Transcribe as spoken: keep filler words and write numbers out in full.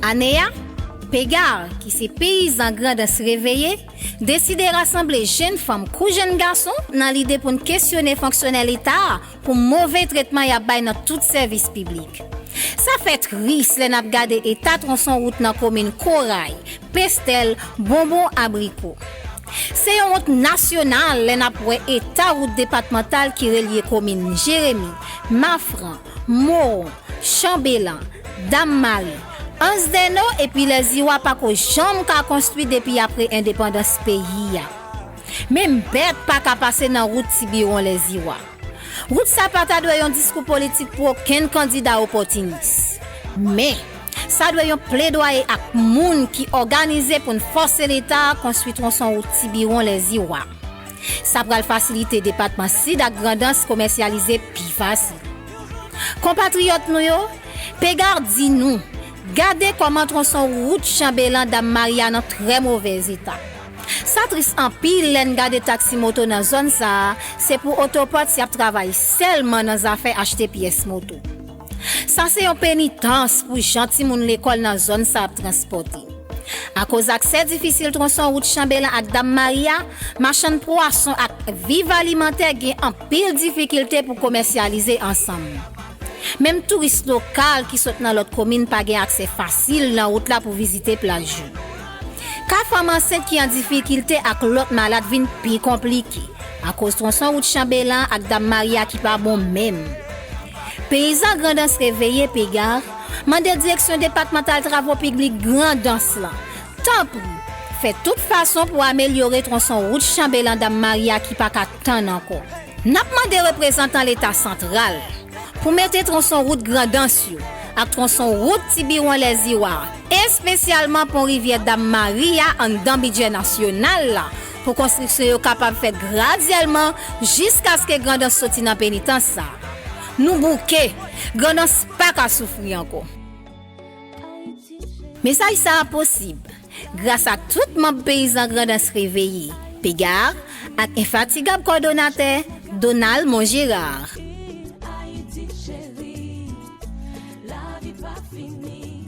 Ane a, Pegard, ki se peyizan Grandans reveye, deside rasanble jenn fanm kou jenn gason nan lide pou n kesyone fonksyonè Leta a pou move tretman y ap bay nan tout sèvis piblik. Sa fè tris lè n ap gade eta tronson wout nan komin Koray, Pestèl, Bonbon, Abriko. Se yon wont nasyonal lè n ap wè eta wout depatmantal ki relye komin Jeremi, Mafran, Mowon, Chanbelan, Dam Mari, Ansdeno epi Lèziwa pako janm ka konstwi depi apre endepandans peyi a. Menm bèt pa ka pase nan wout Tibiwon Lèziwa. Wout sa pa ta dwe yon diskou politik pou okenn kandida opòtinis. Men, sa dwe yon pledwaye ak moun ki òganize pou n fòse Leta a konstwi tronson wout Tibiwon Lèziwa. Sa pral fasilite depatman Sid ak Grandans komèsyalize pi fasil. Konpatriyòt nou yo, Pegard di nou, gade kòman tronson wout Chanbelan Dam Mari a nan trè movèz eta. Sa tris anpil lè n gade taksi moto nan zòn sa a, se pou otopòt y ap travay sèlman nan zafè achte pyès moto. Sa se yon penitans pou jan timoun lekòl nan zòn sa ap transpòte. Akoz aksè difisil tronson wout Chanbelan ak Dam Mari a, machann pwason ak viv alimantè gen anpil difikilte pou komèsyalize ansanm. Menm touris lokal ki sot nan lòt komin pa gen aksè fasil nan wout la pou vizite plaj yo. Ka fanm ansent ki an difikilte ak lòt malad vin pi konplike, akoz tronson wout Chanbelan ak Dam Mari a ki pa bon menm. Peyizan Grandans reveye, Pegard, mande Direksyon Depatmantal Travo Piblik Grandans lan, tanpri, fè tout fason pou amelyore tronson wout Chanbelan Dam Mari a ki pa ka tann ankò. N ap mande reprezantan Leta santral pou mete tronson wout Grandans yo ak tronson wout Tibiwon Lèziwa, espesyalman pon rivyè Dam Mari a anndan bidjè nasyonal la, pou konstriksyon yo kapab fèt gradyèlman jiskaske Grandans soti nan penitans sa. Nou bouke, Grandans pa ka soufri ankò. Mesaj sa a posib gras a tout manm peyizan Grandans reveye, Pegard, ak enfatigab kòdonatè Donald Mongerar. Ayiti cheri, lavi pa fini.